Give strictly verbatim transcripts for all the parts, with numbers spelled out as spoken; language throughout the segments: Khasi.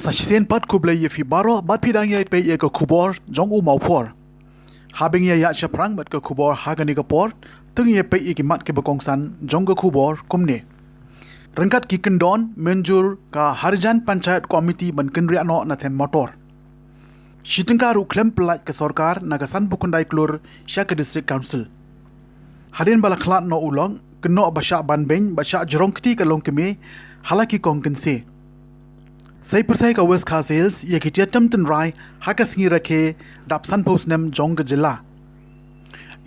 Sa shisien pat khublei ïa phi baroh bad phi dang ïa peit ïa ka khubor jong u Mawphor. Haba ngi ïa ïaid shaphrang bad ka khubor ha kane ka por, to ngin ïa peit ïa ki mat kiba kongsan jong ka khubor kumne. Ryngkat ki kyndon mynjur ka Harijan Panchayat Committee ban kynriah noh na them motor. Shi tyngka ruh khlem pyllait ka sorkar na ka sanphew khyndai klur sha ka District Council. Hadien ba la khlad noh u lok, kynnoh ba shah ban beiñ bad shah jrong kti ka longkmie ha la ki kong kynse. Sa pyrshah ka West Khasi Hills ïa ki tiatem tynrai ha ka sngi rakhe dap sanphew snem jong ka jylla.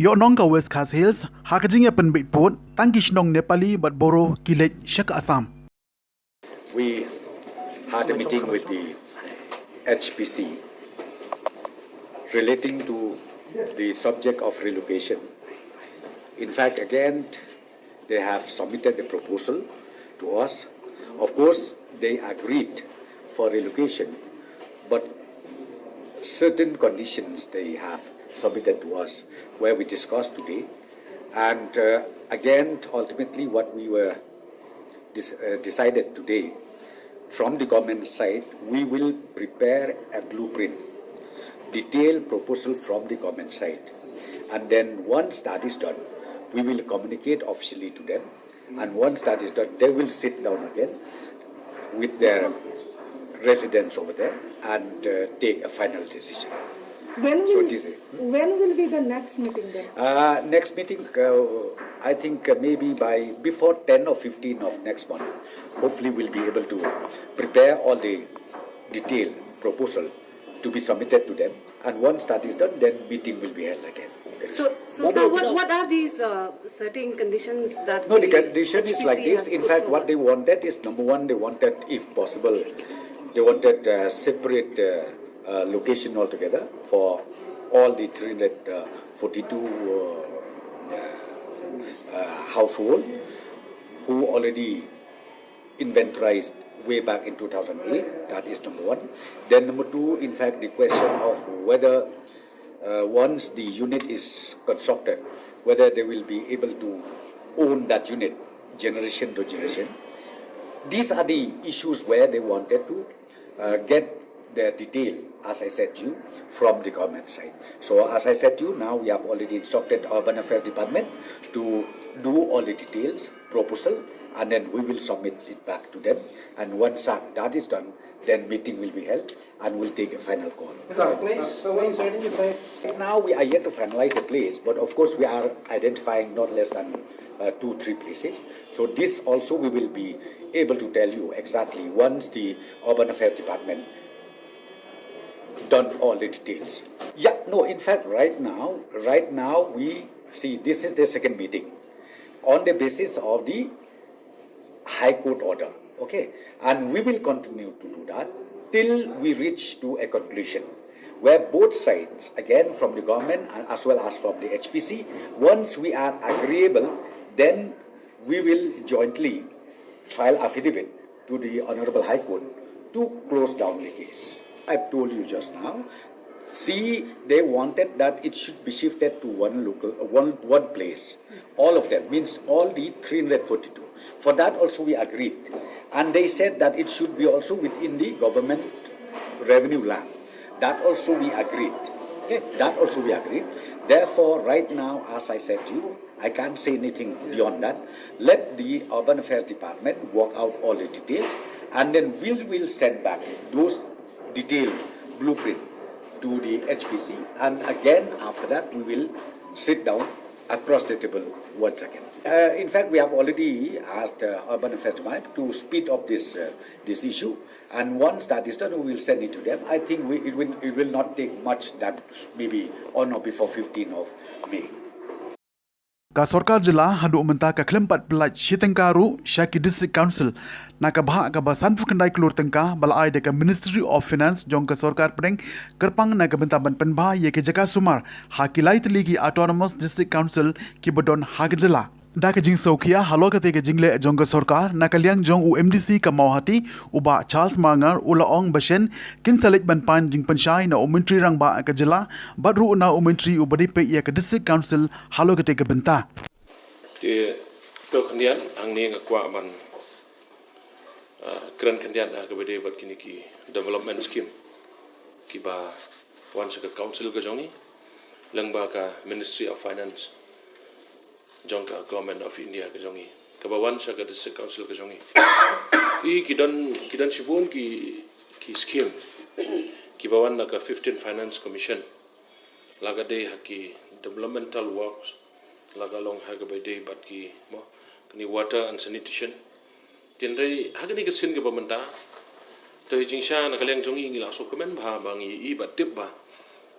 Ïoh nong ka West Khasi Hills ha ka jingïapynbeit pud tang ki shnong Nepali bad Boro ki leit sha ka Assam. We had a meeting with the H P C relating to the subject of relocation. In fact, again, they have submitted a proposal to us. Of course, they agreed for relocation, but certain conditions they have submitted to us where we discussed today. And uh, again, ultimately, what we were dis- uh, decided today, from the government side, we will prepare a blueprint, detailed proposal from the government side. And then once that is done, we will communicate officially to them. And once that is done, they will sit down again with their residents over there and uh, take a final decision. When So will, this is when will be the next meeting then? Uh, next meeting, uh, I think uh, maybe by before ten or fifteen of next month, hopefully we'll be able to prepare all the detailed proposal to be submitted to them. And once that is done, then meeting will be held again. Very So, soon. so, sir, what, what are these uh, certain conditions that No, the the condition is H P C like this. has In put fact, what forward? They wanted is, number one, they wanted, if possible, they wanted a separate uh, uh, location altogether for all the three hundred forty-two uh, uh, uh, household who already inventorized way back in two thousand eight. That is number one. Then number two, in fact, the question of whether uh, once the unit is constructed, whether they will be able to own that unit generation to generation. These are the issues where they wanted to uh, get the detail, as I said to you, from the government side. So as I said to you, now we have already instructed Urban Affairs Department to do all the details, proposal, and then we will submit it back to them. And once that, that is done, then meeting will be held and we'll take a final call. Is the place, so when is identified? Now we are yet to finalize the place, but of course we are identifying not less than uh, two, three places. So this also we will be able to tell you exactly once the Urban Affairs Department done all the details. Yeah, no, in fact, right now, right now we see this is the second meeting on the basis of the High Court order. Okay, and we will continue to do that till we reach to a conclusion where both sides, again from the government and as well as from the H P C, once we are agreeable, then we will jointly file affidavit to the Honorable High Court to close down the case. I told you just now. See, they wanted that it should be shifted to one local, uh, one one place. All of them, means all the three hundred forty-two. For that also we agreed. And they said that it should be also within the government revenue land. That also we agreed. Okay, that also we agreed. Therefore, right now, as I said to you, I can't say anything beyond that. Let the Urban Affairs Department work out all the details, and then we will send back those detailed blueprint to the H P C, and again after that we will sit down across the table once again. Uh, in fact, we have already asked uh, Urban Affairs Department to speed up this uh, this issue, and once that is done, we will send it to them. I think we, it will it will not take much than maybe on or before fifteenth of May. Ka sorkar jylla haduh mynta ka khlem pat pyllait shi tyngka ruh sha ki District Council na ka bhah kaba sanphew khyndai klur tyngka ba la ai da ka Ministry of Finance jong ka sorkar pdeng kyrpang na ka bynta ban pynbha ïa ki jaka sumar ha ki lai tylli ki Autonomous District Council kiba don ha ka jylla. Da ka jingsngewkhia halor katei ka jingleh jong ka sorkar, na ka liang jong u M D C ka Mawhati, u Bah Charles Marngar, u la ong ba shen kin sa leit ban pan jingpynshai na u Myntri Rangbah ka jylla bad ruh na u Myntri uba dei peit ïa ka District Council halor katei ka bynta. Te to khyndiat hangne nga kwah ban Kren khyndiat ha kaba ïadei bad kine ki development scheme kiba wan sha ka council ka jong ngi lyngba ka Ministry of Finance jong ka Government of India ka jong ngi, kaba wan sha ka District Council ka jong ngi. I ki don, ki don shibun ki, ki scheme kiba wan na ka fifteen Finance Commission, la ka dei ha ki developmental works, la ka long ha kaba ïadei bad ki, mo, kine water and sanitation. Tynrai ha kane ka sien kaba mynta, to hi jingshisha na ka liang jong ngi ngi la sngewkmen bha ba ngi i bad tip ba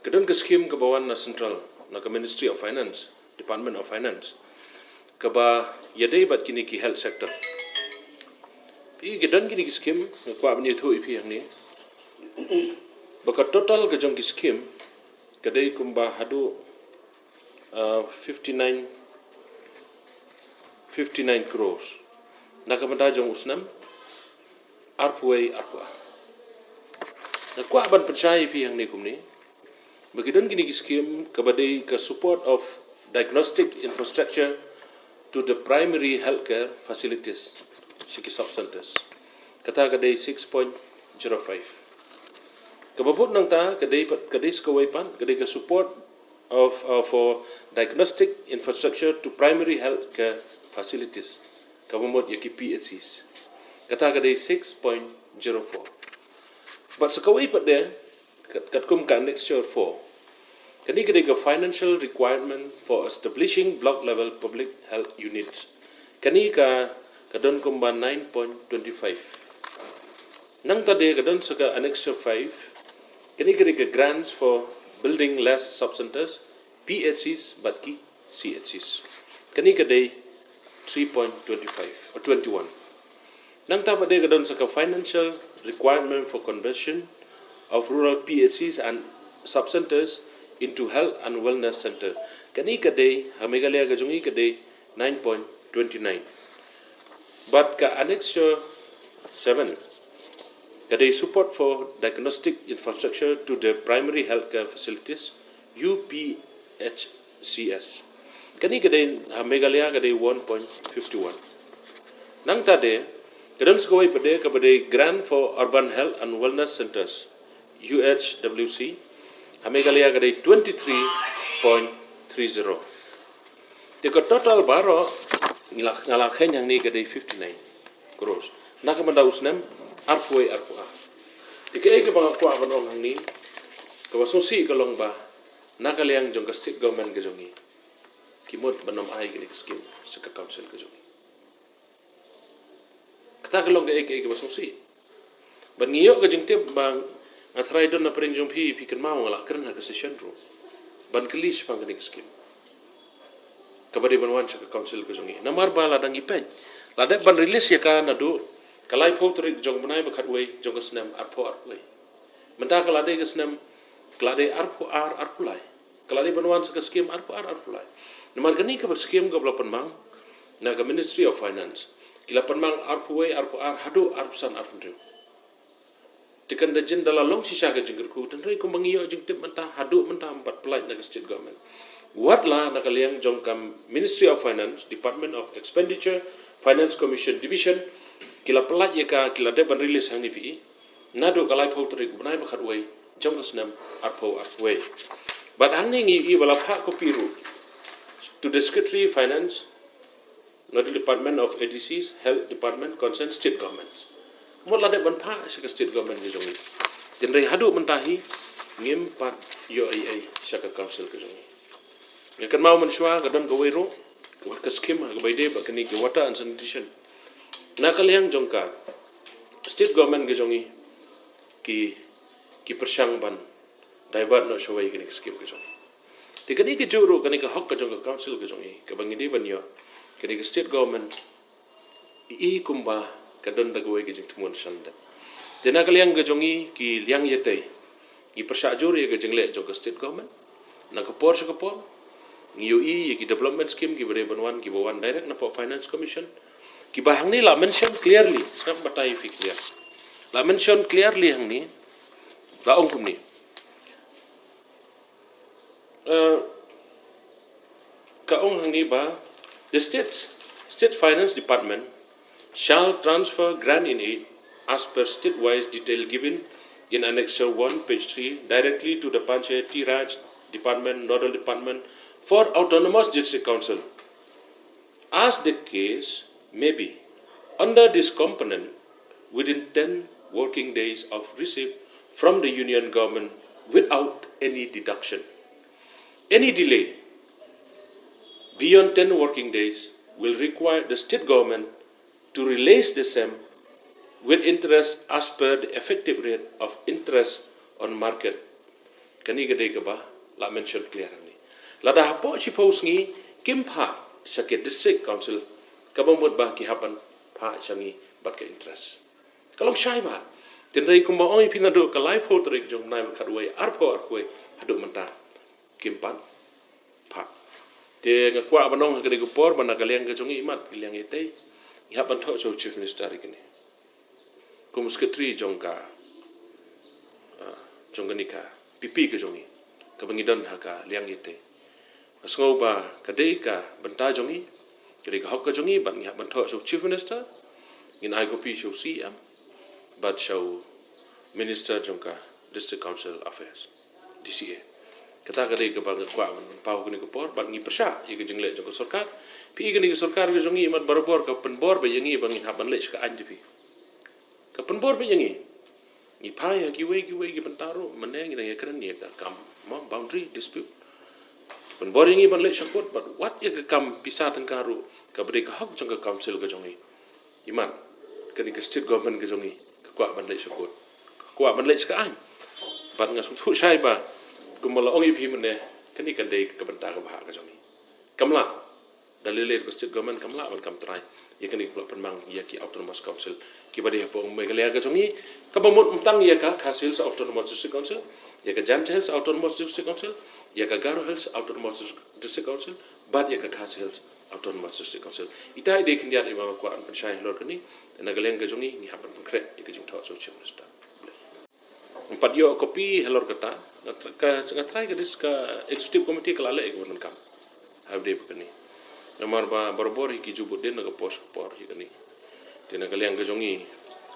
ka don ka scheme kaba wan na central, na ka Ministry of Finance, Department of Finance, kaba ïadei bad kine ki health sector. I ka don kine ki scheme, nga kwah ban ïathuh ïa phi hangne ba ka total ka jong ki scheme ka dei kumba haduh, uh, fifty nine, fifty nine crores na ka bynta jong u snem arphew wei arphew ar. Nga kwah ban pynshai ïa phi hangne kumne ba ki don kine ki scheme kaba dei ka support of diagnostic infrastructure to the primary healthcare facilities, sha ki sub centers. Kata ka dei six point zero five. Kaba bud nangta ka dei pat, ka dei sa kawei pat, ka dei ka support of, uh, for diagnostic infrastructure to primary healthcare facilities, kaba mut ïa ki P H Cs. Kata ka dei six point zero four. Bad sa kawei pat de, kat, katkum ka annexure four, kane ka dei ka financial requirement for establishing block level public health units. Kane ka, ka don kumba nine point twenty five. Nangta de ka don sa ka annexure five, kane ka dei ka grants for building less sub centers, P H Cs bad ki C H Cs. Kane ka dei three point twenty five or twenty one. Nangta pat de ka don sa ka financial requirement for conversion of rural P H Cs and sub centers into health and wellness center. Kane ka dei, ha Meghalaya ka jong ngi ka dei nine point twenty nine. Bad ka annexure seven, ka dei support for diagnostic infrastructure to the primary healthcare facilities, U P H C S. Kane ka dei ha Meghalaya ka dei one point fifty one. Nangta de ka don sa kawei pat de kaba dei grant for urban health and wellness centers, U H W C. Ha Meghalaya ka dei twenty three point three zero. Te ka total baroh nga la, nga la kheiñ hangne ka dei fifty nine crores na ka bynta u snem arphew wei arphew ar. Te kaei kaba nga kwah ban ong hangne, kaba sngewsih ka long ba na ka liang jong ka state government ka jong ngi, ki mut ban ym ai kane ka scheme sha ka council ka jong ngi. Kata ka long kaei kaei kaba sngewsih. Bad ngi ïoh ka jingtip ba nga tharai don na pdeng jong phi, phi kynmaw nga la kren ha ka session ruh ban kylli shaphang kane ka scheme kaba dei ban wan sha ka council ka jong ngi. Namar ba lada ngi peit, la dep ban release ïa ka naduh ka laiphew tarik jong u bnai ba khatwei jong ka snem arphew arphew wei. Mynta ka la dei ka snem, ka la dei arphew ar arphew lai. Ka la dei ban wan sa ka scheme arphew ar arphew lai. Namar kane kaba scheme kaba la pynmang na ka Ministry of Finance, ki la pynmang arphew wei arphew ar haduh arphew san arphew hynriew. Te kan da jin da la long shisha ka jingkyrkhu, tynrai kumba ngi ïoh jingtip mynta, haduh mynta ym pat pynlait na ka state government. Wat la na ka liang jong ka Ministry of Finance, Department of Expenditure, Finance Commission Division, ki la pynlait ïa ka, ki la dep ban release hangne phi i naduh ka laiphew tarik u bnai ba khatwei jong ka snem arphew arphew wei. Bad hangne ngi i ba la phah copy ruh to the Secretary Finance, na the Department of A D Cs, Health Department, concerned state governments. Mut la dep ban phah sha ka state government ka jong ngi. Tynrai haduh mynta hi ngim pat ïoh ei ei sha ka council ka jong ngi. Nga kynmaw mynshuwa ka don kawei ruh, ka wat ka scheme ha kaba ïadei bad kane ka water and sanitation. Na ka liang jong ka state government ka jong ngi ki, ki pyrshang ban divert noh shawei kane ka scheme ka jong ngi. Te kane kajuh ruh kane ka hok ka jong ka council ka jong ngi kaba ngi dei ban ïoh, kane ka state government i kumba ka don da kawei ka jingthmu sha lade. Te na ka liang ka jong ngi ki liang ïatei, ngi pyrshah jur ïa ka jingleh jong ka state government. Na ka por sha ka por ngi ïohi ïa ki development scheme kiba dei ban wan, kiba wan direct na pdeng Finance Commission, kiba hangne la mention clearly, sngap batai phi clear. La mention clearly hangne, la ong kumne. Eh, ka ong hangne ba, the state, State Finance Department shall transfer grant in aid as per state-wise detail given in Annexure one, page three, directly to the Panchayati Raj Department, Nodal Department for Autonomous District Council, as the case may be, under this component, within ten working days of receipt from the Union Government without any deduction. Any delay beyond ten working days will require the state government to release the same with interest as per the effective rate of interest on market. Kane ka dei kaba la mention clear hangne. Lada hapoh shiphew sngi kim phah sha ka district council, kaba mut ba ki hap ban phah sha ngi bad ka interest. Ka long shai bha. Hynrei kumba ong ïa phi, naduh ka laiphew tarik jong u bnai ba khatwei, arphew arphew wei, haduh mynta kim pat phah. Te nga kwah ban ong ha kane ka por ba na ka liang ka jong ngi, imat ka liang ïatei, ngi hap ban thoh sha u Chief Minister ïa kane. Kum u Secretary jong ka, ah, jong kane ka P P ka jong ngi, kaba ngi don ha ka liang ïatei, nga sngew ba ka dei ka bynta jong ngi, ka dei ka hok ka jong ngi, bad ngi hap ban thoh sha u Chief Minister. Ngin ai copy sha u C M bad sha u Minister jong ka District Council Affairs, D C A. Kata ka dei kaba nga kwah ban pynpaw ha kane ka por, bad ngi pyrshah ïa ka jingleh jong ka sorkar. Phi i, kane ka sorkar ka jong ngi, imat barabor ka pynbor beit ïa ngi ba ngin hap ban leit sha ka aiñ, te phi, ka pynbor beit ïa ngi. Ngi phai ha kiwei kiwei ki bynta ruh, mynne ngi dang ïakren ïa ka kam, mo, boundary dispute. Ka pynbor ïa ngi ban leit sha court, bad wat ïa ka kam pisa tyngka ruh, kaba dei ka hok jong ka council ka jong ngi, imat kane ka state government ka jong ngi ka kwah ban leit sha court, ka kwah ban leit sha ka aiñ. Bad nga sngewthuh shai ba kumba la ong ïa phi mynne, kane ka dei ka bynta kaba hok ka jong ngi. Kam lah, da lei lei ka state government kam lah ban kam trai ïa kane kaba la pynmang ïa ki autonomous council kiba dei hapoh Meghalaya ka jong ngi, kaba mut ym tang ïa ka Khasi Hills Autonomous District Council, ïa ka Jaintia Hills Autonomous District Council, ïa ka Garo Hills Autonomous District Council, bad ïa ka Khasi Hills Autonomous District Council. Ita i dei khyndiat iba nga kwah ban pynshai halor kane. Na ka liang ka jong ngi, ngi hap ban pynkhreh ïa ka jingthoh sha u Chief Minister. Ym pat ïoh copy halor kata, nga tr-, ka, nga trai ka dis-, ka executive committee ka la leh ïa ka ban kam ha u dei ba kane. Namar ba barabor hi ki ju bud dien na ka por sha ka por hi kane. Te na ka liang ka jong ngi,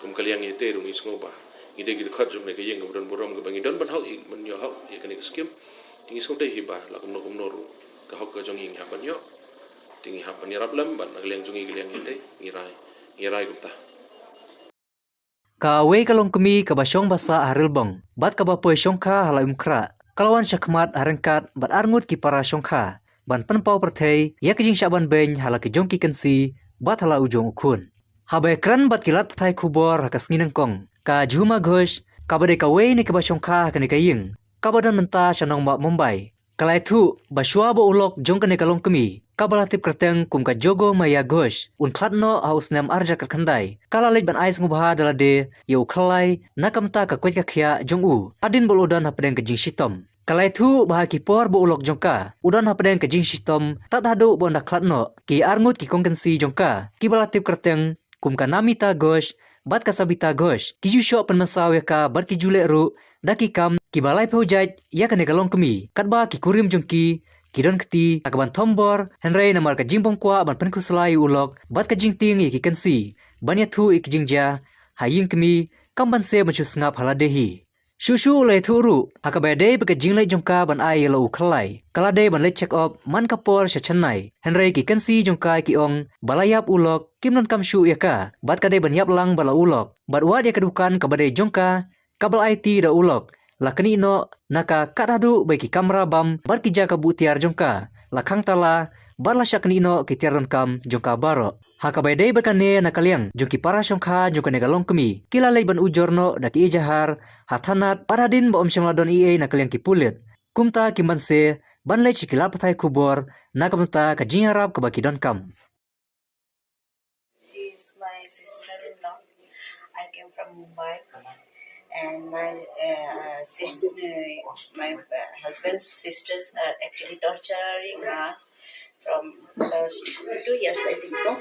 kum ka liang ïatei ruh, ngi sngew ba ngi dei ki dkhot jong kane ka ïing kaba don burom, kaba ngi don ban hok, ban ïoh hok ïa kane ka skim. Te ngi sngew dei hi ba la kumno kumno ruh ka hok ka jong ngi ngi hap ban ïoh. Te ngi hap ban ïarap lem, bad na ka liang jong ngi, ka liang ïatei, ngi rai, ngi rai kumta. Kawei ka longkmie kaba shong ba sah ha Rilbong bad kaba poi shongkha ha Laitumkhrah, ka la wan shakhmat ha ryngkat bad arngut ki para shongkha ban pynpaw pyrthei ïa ka jingshah ban beiñ ha la ki jong ki kynsi bad ha la u jong u khun. Haba ïakren bad ki lad pathai khubor ha ka sngi nyngkong, ka Jhuma Ghosh, kaba dei kawei na kiba shongkha ha kane ka ïing kaba don mynta sha nongbah Mumbai, ka la ïathuh ba shuwa ba u lok jong kane ka longkmie, kaba la tip kyrteng kum ka Jogo Maya Ghosh, un khlad noh ha u snem ar hajar khatkhyndai, ka la leit ban ai sngewbha da lade ïa u khyllai na ka bynta ka koit ka khiah jong u hadien ba u la don hapdeng ka jingshitom. Ka la ïathuh ba ha ki por ba u lok jong ka u don hapdeng ka jingshitom, tad haduh ba un da khlad noh, ki arngut ki kong kynsi jong ka kiba la tip kyrteng kum ka Namita Ghosh bad ka Sabita Ghosh, ki ju shoh pynmynsaw ïa ka bad ki ju leh ruh da ki kam kiba laiphew jait ïa kane ka longkmie, katba ki kurim jong ki ki don kti ha kaban thombor, hynrei namar ka jingbymkwah ban pynkhuslai ïa u lok bad ka jingtieng ïa ki kynsi ban ïathuh ïa ki jingjia ha ïing kmie, kam banse ban shu sngap ha lade hi. Shuh shuh u la ïathuh ruh ha kaba ïadei bad ka jingleit jong ka ban ai ïa la u khyllai, ka la dei ban leit check up man ka por sha Chennai, hynrei ki kynsi jong ka ki ong ba la ïap u lok, kim donkam shuh ïa ka, bad ka dei ban ïap lang bad la u lok. Bad wat ïa ka dukan kaba dei jong ka, kaba la aiti da u lok, la knieh noh na ka, kat haduh ba ki kamra bam bad ki jaka buh tiar jong ka la khang tala, bad la shah knieh noh ki tiar donkam jong ka baroh. Ha kaba ïadei bad kane, na ka liang jong ki para shongkha jong kane ka longkmie, ki la leit ban ujor noh da ki ejahar ha thanat, bad hadien ba ym shym la don ei ei na ka liang ki pulit, kumta kim banse ban leit sha ki lad pathai khubor na ka bynta ka jingïarap kaba ki donkam. She is my sister-in-law. I came from Mumbai, and my, uh, sister, uh, my, uh, husband's sisters are actually torturing her from last two years, I think, no?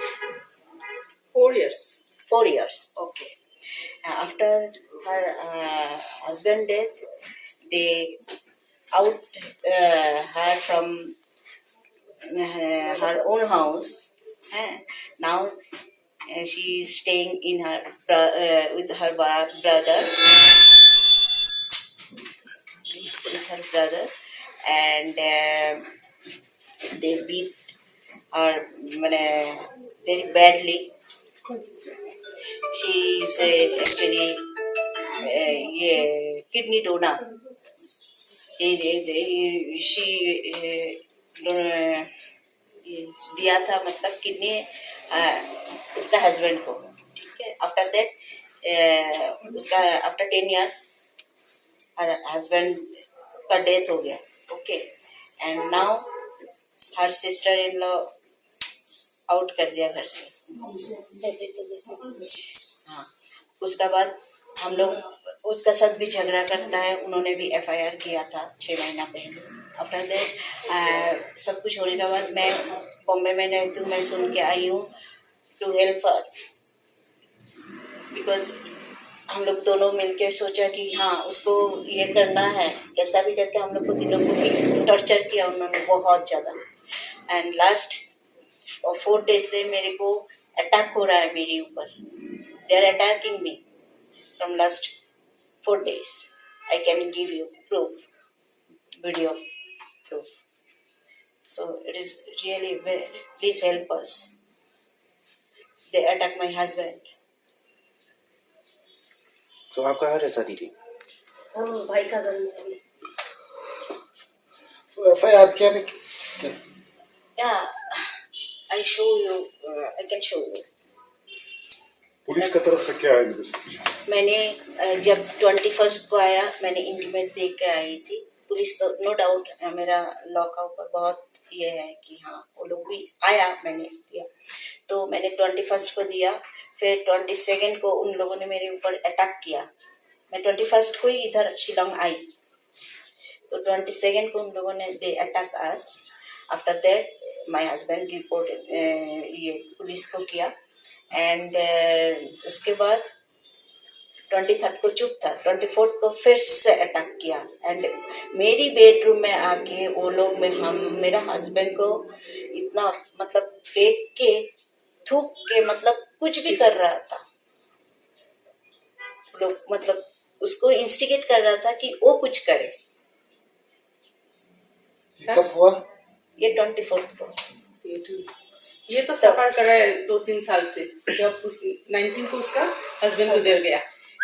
Four years. Four years, okay. Uh, after her, uh, husband death, they out, uh, her from, uh, her own house. Eh, now Uh, she is staying in her bro- uh, with her bra- brother, with her brother, and uh, they beat her, মানে, very badly. She is uh, actually uh, ये kidney donor. ये, ये, ये, she uh, don- ये दिया था, मतलब, किडनी उसका हस्बैंड को, ठीक है। After that उसका, after ten years हस्बैंड का डेथ हो गया, okay, and now her sister in law out कर दिया घर से। हाँ, उसका बाद हम लोग उसका साथ भी झगड़ा करता है। उन्होंने भी एफआईआर किया था छः महीना पहले। After that सब कुछ होने के बाद मैं बॉम्बे में रहती हूँ, मैं सुन के आई हूँ to help her, because हम लोग दोनों मिलके सोचा कि हाँ, उसको ये करना है। कैसा भी करके हम लोग को तीनों को भी टॉर्चर किया उन्होंने बहुत ज़्यादा। एंड लास्ट फोर डेज से मेरे को अटैक हो रहा है मेरे ऊपर। They are attacking me from last four days. I can give you proof, video proof. So it is really very, please help us. They attack my husband. तो आप कहाँ रहता दीदी? हम भाई का घर में हैं। तो एफआईआर क्या लिख क्या? Yeah, I show you. Uh, I can show you. Police की तरफ से क्या है इनके साथ? मैंने अ, जब ट्वेंटी फर्स्ट को आया, मैंने इंटीमेट दे के आई थी। पुलिस तो नो डाउट मेरा लॉ का ऊपर बहुत ये है कि हाँ, वो लोग भी आया, मैंने दिया। तो मैंने ट्वेंटी फर्स्ट को दिया, फिर ट्वेंटी सेकेंड को उन लोगों ने मेरे ऊपर अटैक किया। मैं ट्वेंटी फर्स्ट को ही इधर शिलोंग आई, तो ट्वेंटी सेकेंड को उन लोगों ने they attack us. After that my husband report ये पुलिस को किया, एंड उसके बाद ट्वेंटी थर्ड को चुप था, ट्वेंटी फोर्थ को फिर से अटैक किया। एंड मेरी बेडरूम में आके वो लोग में हम मेरा हस्बैंड को इतना, मतलब, फेंक के, थूक के, मतलब, कुछ भी कर रहा था। लोग, मतलब, उसको इंस्टिगेट कर रहा था कि वो कुछ करे। ये कब हुआ? ये ट्वेंटी फोर्थ को। ये तो सफर कर रहा है दो तीन साल से। जब उस नाइनटीन को उसका हस्बैंड गुजर गया।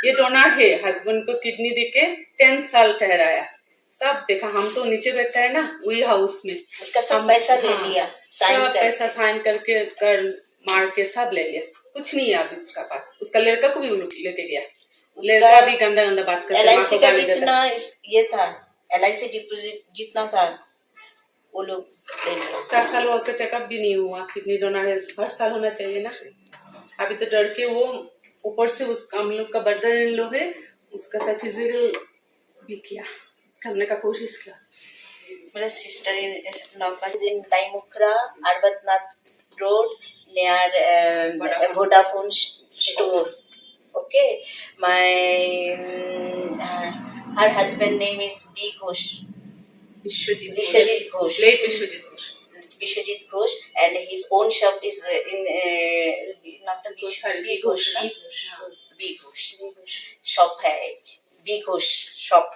ये डोनर है, हस्बैंड को किडनी देके टेन साल ठहराया। सब देखा, हम तो नीचे बैठा है ना, वही हाउस में। उसका सब पैसा ले लिया, साइन सब करके। पैसा साइन करके, कर मार के सब ले लिया। कुछ नहीं है अब इसका पास। उसका लड़का को भी वो लोग लेके गया। लड़का भी गंदा गंदा बात करता है, माँ एलआईसी को का गाली देता है। जितना इस, ये था, एलआईसी डिपॉजिट जितना था, वो लोग ले लिया। चार साल हुआ, उसका चेकअप भी नहीं हुआ। किडनी डोनर है, हर साल होना चाहिए ना। अभी तो डर के वो ऊपर से उसका, हम लोग का ब्रदर इन लॉ है, उसका साथ फिजिकल भी किया, करने का कोशिश किया। मेरा सिस्टर इन लॉ का इन लाइमुख्रा, अरबतनाथ road, near Vodafone store. Okay, my her husband name is B Ghosh. Vishwajit Vishwajit Ghosh. Late Vishwajit Ghosh. Vishwajit Ghosh, and his own shop is in uh, not a Ghosh, sorry, B B Ghosh, Ghosh. ना? B Ghosh shop है एक, B Ghosh shop।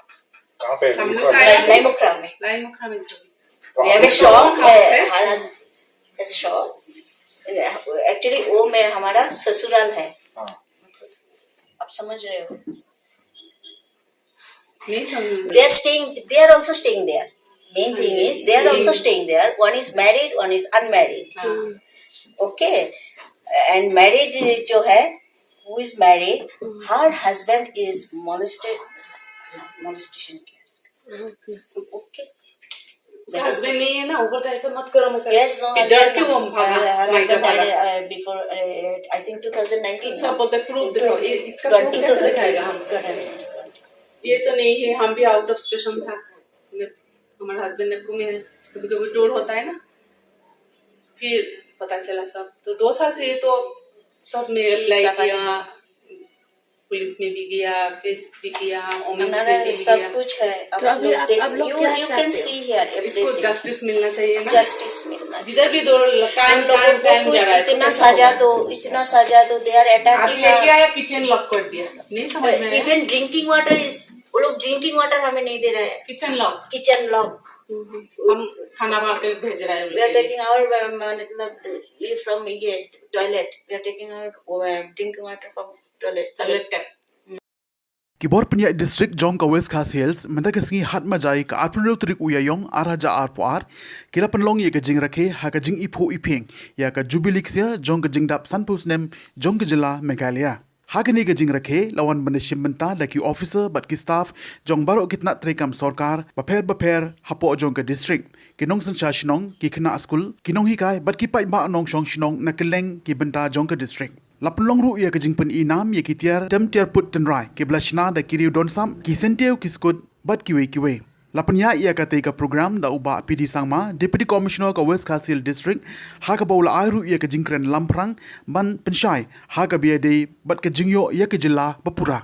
कहाँ पे है? हम लोग उनका का आया लाइमुख्रा में। लाइमुख्रा में सभी। वहाँ ये पे भी शॉप हाउस है, है। हर हज शॉप। एक्चुअली वो मैं हमारा ससुराल है। हाँ। आप समझ रहे हो? नहीं समझ। They are staying, they are also staying there. Main thing is they are also staying there. One is married, one is unmarried. हाँ। Okay, and married जो है, who is married, her husband is molested, molestation case. Okay. उसका हस्बैंड नहीं है ना, ऊपर तो ऐसा मत करो, मतलब। Yes, no, फिर डर के वो भागा, her मायका husband भागा। died uh, before, uh, I think, two thousand nineteen. सब बोलते प्रूफ दिखाओ, ये इसका प्रूफ कैसे दिखाएगा हम? ये तो नहीं है, हम भी आउट ऑफ स्टेशन था। हमारा हस्बैंड नेपको में है, कभी कभी टूर होता है ना, फिर पता चला सब। तो दो साल से ये तो सब में She is अप्लाई suffering. किया, पुलिस में भी गया, केस भी किया, वुमेन्स हमारा में भी सब गया। कुछ है। आप तो अभी लोग आप- देख, आप लोग you क्या you चाहते can हो? See here इसको everything. जस्टिस मिलना चाहिए ना। जस्टिस मिलना जिधर भी चाहिए. दो टाइम हम लोगों टाइम टाइम को जा रहा है, इतना कितने सजा लोग दो, इतना सजा दो. They are अभी attacking लेके आया us. किचन लॉक कर दिया, नहीं समझ में आया? Even drinking water is, वो लोग ड्रिंकिंग वाटर हमें नहीं दे रहे हैं. Kitchen lock. Kitchen lock. हम खाना खा के भेज रहे हैं उन We are लोग के लिए। Taking our, uh, मतलब, ये फ्रॉम ये toilet. We are taking our drinking water from toilet. Toilet tap. Ki bor pynïaid district jong ka West Khasi Hills mynta ka sngi Hatmajai ka arphew hynriew tarik u Ïaïong ar hajar arphew ar ki la pynlong ïa ka jingrakhe ha ka jingiphuh iphieng ïa ka Jubilee Ksiar jong ka jingdap sanphew snem jong ka jylla Meghalaya. Ha kane ka jingrakhe la wan ban ïashim bynta da ki officer bad ki staff jong baroh ki tnat treikam sorkar bapher bapher hapoh jong ka district, ki nongsynshar shnong, ki khynnah skul, ki nonghikai bad ki paidbah nongshong shnong na kylleng ki bynta jong ka district. La pynlong ruh ïa ka jingpyni nam ïa ki tiar tem tiar put tynrai kiba la shna da ki riew don sap, ki syntiew, ki skud bad kiwei kiwei. La pynïaid ïa katei ka program da u Bah P D Sangma, Deputy Commissioner ka West Khasi Hills District, ha kaba u la ai ruh ïa ka jingkren lamphrang ban pynshai ha kaba ïadei bad ka jingïoh ïa ka jylla bapura.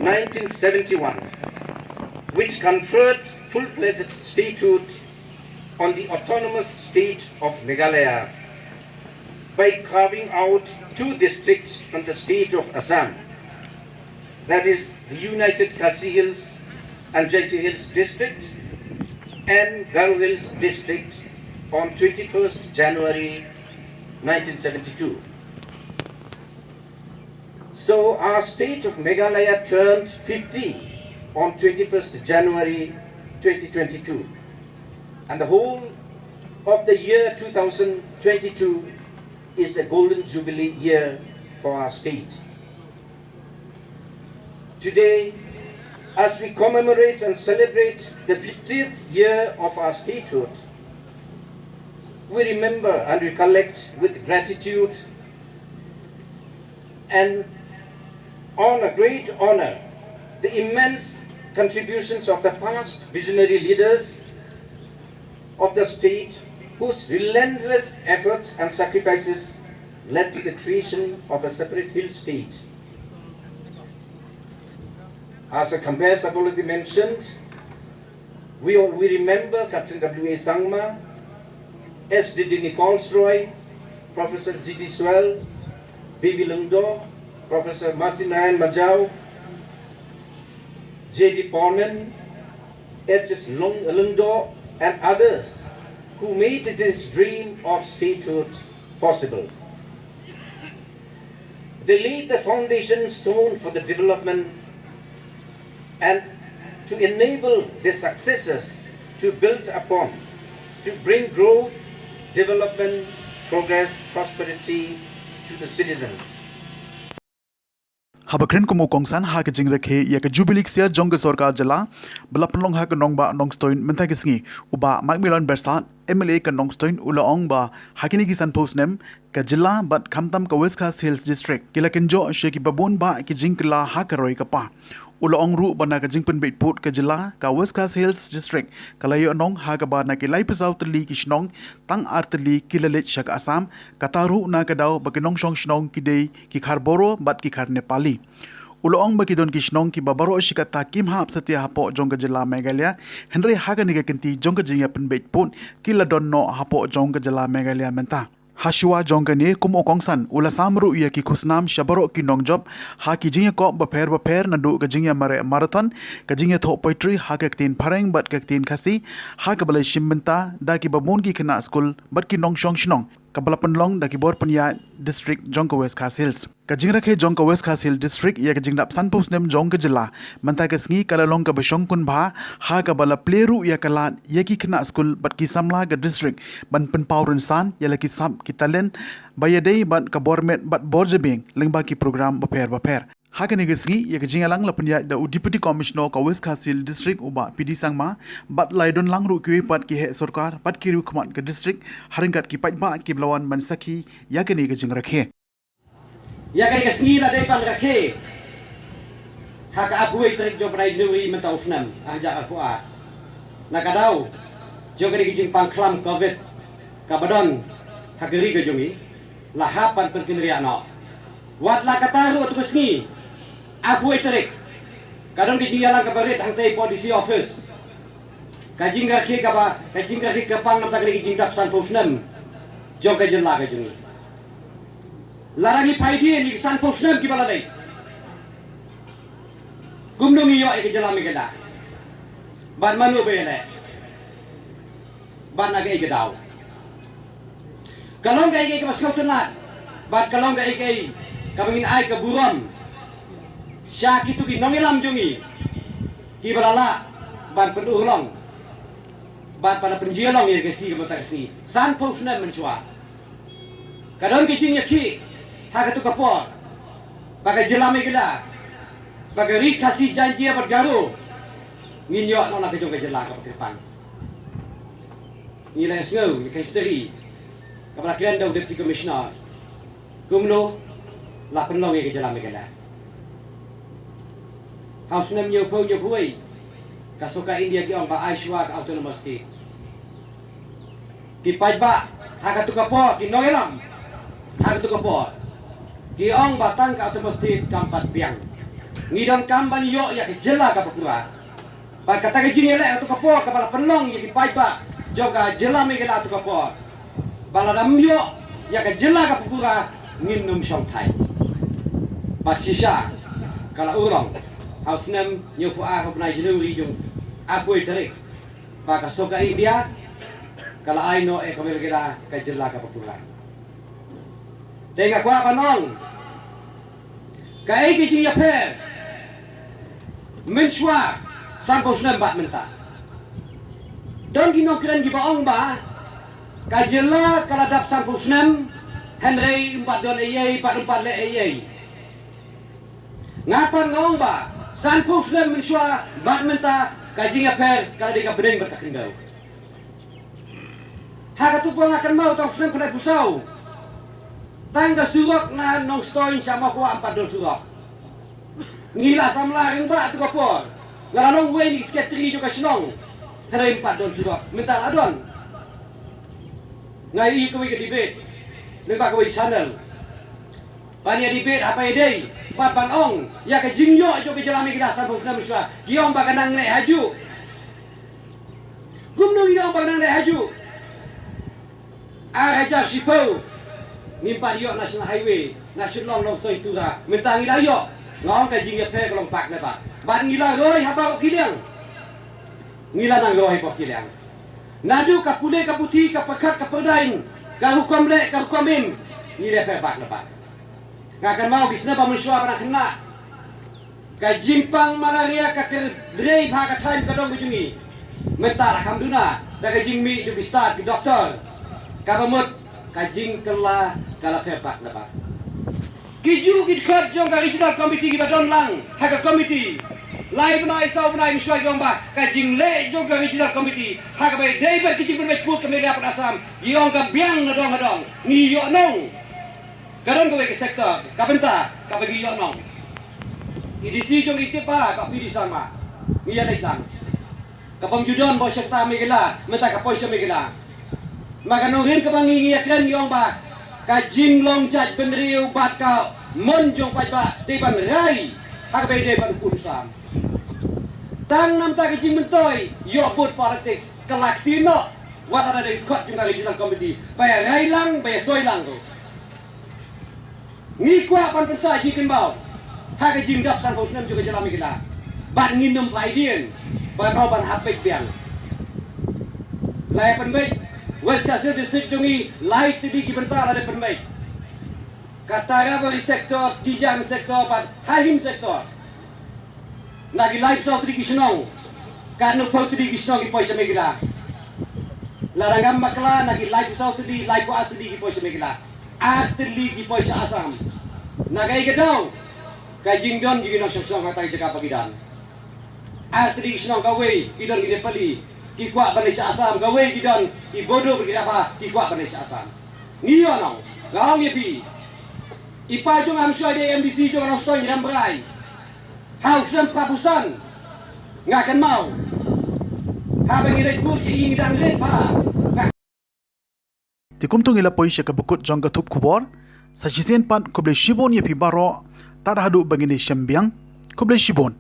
Nineteen seventy-one, which conferred full-fledged statehood on the autonomous state of Meghalaya by carving out two districts from the state of Assam, that is the United Khasi Hills and Jaintia Hills District and Garo Hills District, on twenty-first January nineteen seventy-two. So our state of Meghalaya turned fifty on twenty-first January twenty twenty-two, and the whole of the year two thousand twenty-two is a golden jubilee year for our state. Today, as we commemorate and celebrate the fiftieth year of our statehood, We remember and recollect with gratitude and on a great honor the immense contributions of the past visionary leaders of the state whose relentless efforts and sacrifices led to the creation of a separate hill state. As the Khambes have already mentioned, we, we remember Captain W A Sangma, S D D Nichols Roy, Professor G G Swell, B B Lyngdoh, Professor Martin Nayan Majau, J D Porman, H S Lung- Lyngdoh, and others who made this dream of statehood possible. They laid the foundation stone for the development and to enable their successors to build upon, to bring growth, development, progress, prosperity to the citizens. Haba kren kum u kongsan ha ka jingrakhe ïa ka Jubilee ksiar jong ka sorkar jylla ba la pynlong ha ka nongbah Nongstoiñ mynta ka sngi, u Bah Mike Milon Byrsat, M L A ka Nongstoiñ, u la ong ba ha kine ki sanphew snem ka jylla bad khamtam ka West Khasi Hills District ki la kynjoh sha kiba bun bah ki jingkylla ha ka roi ka par. U la ong ruh ba na ka jingpynbeit pud ka jylla, ka West Khasi Hills District ka la ïoh nong ha kaba na ki laiphew saw tylli ki shnong tang ar tylli ki la leit sha ka Assam, kata ruh na ka daw ba ki nongshong shnong ki dei ki khar Boro bad ki khar Nepali. U la ong ba ki don ki shnong kiba baroh shi katta kim hap satia hapoh jong ka jylla Meghalaya, hynrei ha kane ka kynti jong ka jingïapynbeit pud ki la don noh hapoh jong ka jylla Meghalaya mynta. Hashwa jong kane, kum u kongsan u la sam ruh ïa ki khusnam sha baroh ki nongjop ha ki jingïakop bapher bapher, naduh ka jingïamareh marathon, ka jingïathoh poetry ha ka ktien Phareng bad ka ktien Khasi, ha kaba la shim bynta da kiba bun ki khynnah skul bad ki nongshong shnong, kaba la pynlong da ki bor pynïaid district jong ka West Khasi Hills. Ka jingrakhe jong ka West Khasi Hills District ïa ka jingdap sanphew snem jong ka jylla mynta ka sngi ka la long kaba shongkun bha, ha kaba la plie ruh ïa ka lad ïa ki khynnah skul bad ki samla ka district ban pynpaw rynsan ïa la ki sap ki talent ba ïadei bad ka bor met bad bor jabieng lyngba ki program bapher bapher. Ha kane ka sngi ïa ka jingïalang la pynïaid da u Deputy Commissioner ka West Khasi Hills District, u Bah P D Sangma, bad la ïadon lang ruh kiwei pat ki heh sorkar bad ki riewkhmat ka district, ha ryngkat ki paidbah kiba la wan ban sakhi ïa kane ka jingrakhe. Ïa kane ka sngi la dei ban rakhe ha ka arphew wei tarik jong u bnai January mynta u snem ar hajar arphew ar. Na ka daw jong kane ka jingpang khlam Covid kaba don ha ka ri ka jong ngi, la hap ban pynkynriah noh. Wat la katta ruh, ha katu ka sngi arphew wei tarik ka don ka jingïalang kaba rit hangtei hapoh D C office, ka jingrakhe kaba, ka jingrakhe kyrpang namar kane ka jingdap sanphew snem jong ka jylla ka jong ngi. Lada ngi phai dien ïa ki sanphew snem kiba la leit, kumno ngi ïoh ïa ka jylla Meghalaya? Bad mano ba ïaleh? Bad na kaei ka daw? Ka long kaei kaei kaba sngewtynnat bad ka long kaei kaei kaba ngin ai ka burom sha kito ki nongïalam jong ngi kiba la lah ban pynurlong bad ban pynjia long ïa ka sngi kaba mynta ka sngi, sanphew snem mynshuwa. Ka don ka jingïakhih ha katu ka por ba ka jylla Meghalaya, ba ka Ri Khasi Jaiñtia bad Garo ngin ïoh noh la ka jong ka jylla kaba kyrpang. Ngi la ïohsngew ïa ka history kaba la kren da u Deputy Commissioner kumno la pynlong ïa ka jylla Meghalaya. Ha u snem hynñiewphew hynñiewphew wei ka sorkar India ki ong ba ai shuwa ka Autonomous State. Ki paidbah ha katu ka por, ki nongïalam ha katu ka por, ki ong ba tang ka Autonomous State kam pat biang. Ngi donkam ban ïoh ïa ka jylla kaba pura. Bad kata ka jingïaleh ha katu ka por kaba la pynlong ïa ki paidbah jong ka jylla Meghalaya ha katu ka por, ba lada ym ïoh ïa ka jylla kaba pura ngin ym shong thait. Bad shisha ka la urlong ha u snem hynñiewphew ar ha u bnai January jong arphew wei tarik ba ka sorkar India ka la ai noh ïa ka Meghalaya ka jylla kaba pura. Te nga kwah ban ong, kaei ka jingïapher mynshuwa sanphew snem bad mynta? Don ki nongkren kiba ong ba ka jylla ka la dap sanphew snem hynrei ym pat don ei ei bad ym pat leh ei ei. Nga pat nga ong ba sanphew snem mynshuwa bad mynta ka jingïapher ka la dei ka bneng bad ka khyndew. Ha katu ka por nga kynmaw tang u snem khyndai phew saw. Tang ka surok na Nongstoiñ sha Mawkhwah ym pat don surok. Ngi la samla rangbah tu ka por. Nga la long uwei na ki secretary jong ka shnong. Hynrei ym pat don surok. Mynta la don. Nga ïohi kawei ka debate lyngba kawei channel. Ban ïa debate ha ba ïadei bad ban ong ïa ka jingïoh jong ka jylla Meghalaya sanphew snem mynshuwa. Ki ong ba ka nang neh hajuh. Kumno ngi ong ba ka nang neh hajuh? Ar hajar shiphew ngim pat ïoh National Highway na Shillong Nongstoiñ Tura. Mynta ngi la ïoh. Nga ong ka jingïapher ka long bak ne bak. Bad ngi la roi ha baroh ki liang. Ngi la nang roi ha baroh ki liang. Naduh ka pule ka puthi, ka pyrkhat ka pyrdaiñ, ka rukom leh ka rukom im, ngi la pher bak ne bak. Nga kynmaw ki snem ba mynshuwa ba nang khynnah, ka jingpang malaria ka kyrduh bha ka thaiñ ka dong ka jong ngi. Mynta la kham duna da ka jingmih jong ki stad ki doktor. Kaba mut ka jingkylla ka la pher bak ne bak. Ki ju ki dkhot jong ka regional committee kiba don lang ha ka committee lai bnai saw bnai mynshuwa ki ong ba ka jingleh jong ka regional committee ha kaba ïadei bad ka jingpynbeit pud ka Meghalaya bad Assam, ki ong ka biang na dong ha dong. Ngi ïoh nong. Ka don kawei ka sector, ka bynta kaba ngi ïoh nong. I D C jong i tip ba ka P D Sharma. Ngi ïa leit lang. Ka bym ju don ba u shakta Meghalaya, mynta ka poi sha Meghalaya. Ma ka nongrim kaba ngi ngi ïa kren ngi ong ba ka jinglong jait bynriew bad ka mon jong paidbah dei ban rai ha kaba ïadei bad u pud u sam. Tang namar ka jingmyntoi ïoh bud politics ka la kti noh. Wat la da dei khot jong ka regional committee ba ïa rai lang ba ïa soi lang ruh. Ngi kwah ban pynsah jingkynmaw ha ka jingdap sanphew snem jong ka jylla Meghalaya. Bad ngin ym phai dien ba ngi ban hap beit biang. La ïa pynbeit West Khasi Hills District jong ngi lai tylli ki bynta la dep pynbeit. Ka Tarabari sector, Dijang sector bad Haihim sector. Na ki laiphew saw tylli ki shnong, katno phew tylli ki shnong ki poi sha Meghalaya. Lada ngam bakla na ki laiphew saw tylli, laiphew ar tylli ki poi sha Meghalaya. Ar tylli ki poi sha Assam. Na kaei ka daw? Ka jingdon jong ki nongshong shnong ha kata ka jaka ba ki don. Ar tylli ki shnong, kawei ki don ki Nepali, ki kwah ban leit sha Assam, kawei ki don ki Bodo bad ki Rabha, ki kwah ban leit sha Assam. Ngi ïoh nong, nga ong ïa phi. I pa jong nga mynshuwa i dei M D C jong ka Nongstoiñ Rambrai. Ha u snem phra phew san nga kynmaw. Haba ngi leit bud ïa i ngi dang rit bha. Te kumta ngi la poi sha kaba kut jong ka thup khubor. Sa shisien pat khublei shibun ïa phi baroh. Tad haduh ba ngin ïashem biang. Khublei shibun.